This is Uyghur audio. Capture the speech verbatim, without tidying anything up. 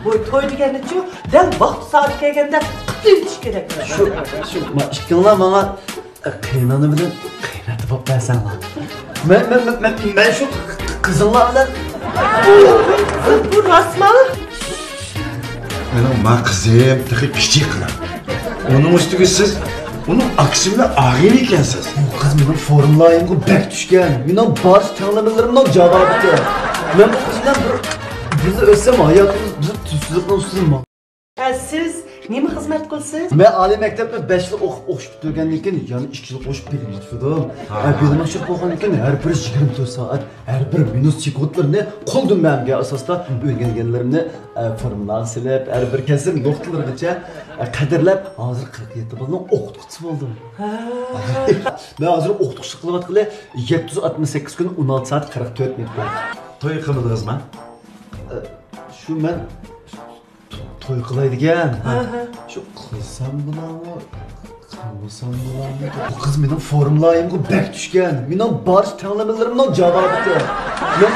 بۇ توي دېگەننىچۇ، دەل ۋاقتى سائىتى كەلگەندە قىلىۋېتىش كېرەك. شۇ، شۇ، ما، ئىككىڭلار ماڭا، ئە، قېيىنئانا بىلەن قېيىنئاتا بولۇپ بەرسەڭلار. مەن، مەن، مەن، مەن، مەن شۇ قىزىڭلار بىلەن. بۇ راستمۇ؟ مېنىڭ ما قىزىم تېخى كىچىك قىلىم. ئۇنىڭ ئۈستىگە سىز ئۇنىڭ ئاكىسى بىلەن ئاغىنە ئىكەنسىز. بۇ قىز مېنىڭ فورمۇلايىمغا بەك چۈشكەن. مېنىڭ بارچە تەڭلىمىلىرىمنىڭ جاۋابىكەن. مەن بۇ قىز بىلەن بىر، بىللە ئۆتسەم ھاياتىمىز بىر تۈزسىزلىكنىڭ ئۈستىدە ماڭ. ئە، سىز نېمە خىزمەت قىلىسىز؟ مەن ئالىي مەكتەپنى بەش يىل ئوقۇپ، ئوقۇش پۈتتۈرگەندىن كېيىن، يەنە ئىككى يىل ئوقۇش بىلىم ئاشۇردۇم. ھا. ئە، بىلىم ئاشۇرۇپ بولغاندىن كېيىن، ھەر بىرى يىگىرمە تۆت سائەت، ھەر بىر مىنۇت سېكۇنتلىرىنى قول دۈمبەمگە ئاساستا ئۆگەنگەنلىرىمنى، ئە، فورمۇلىغا سېلىپ، ھەر بىر كەسىپ نۇقتىلىرىغىچە، ئە، قەدىرلەپ، ھازىر قىرىق يەتتە بالىنىڭ ئوقۇتقۇچىسى بولدۇم. ھا. مەن ھازىر ئوقۇتقۇچىلىق قىلىۋاتقىلى يەتتە يۈز ئاتمىش سەككىز كۈن، ئون ئالتە سائەت، قىرىق تۆت مىنۇت بولدى. توي قىلمىدىڭىزمۇ؟ ئە، شۇ مەن توي قىلاي دېگەن. ھە، ھە. شۇ قىلسام بولامۇ، قىلمىسام بولامۇ؟ بۇ قىز مېنىڭ فورمۇلايىمغا بەك چۈشكەن. مېنىڭ بارچە تەڭلىمىلىرىمنىڭ جاۋابىكەن. مەن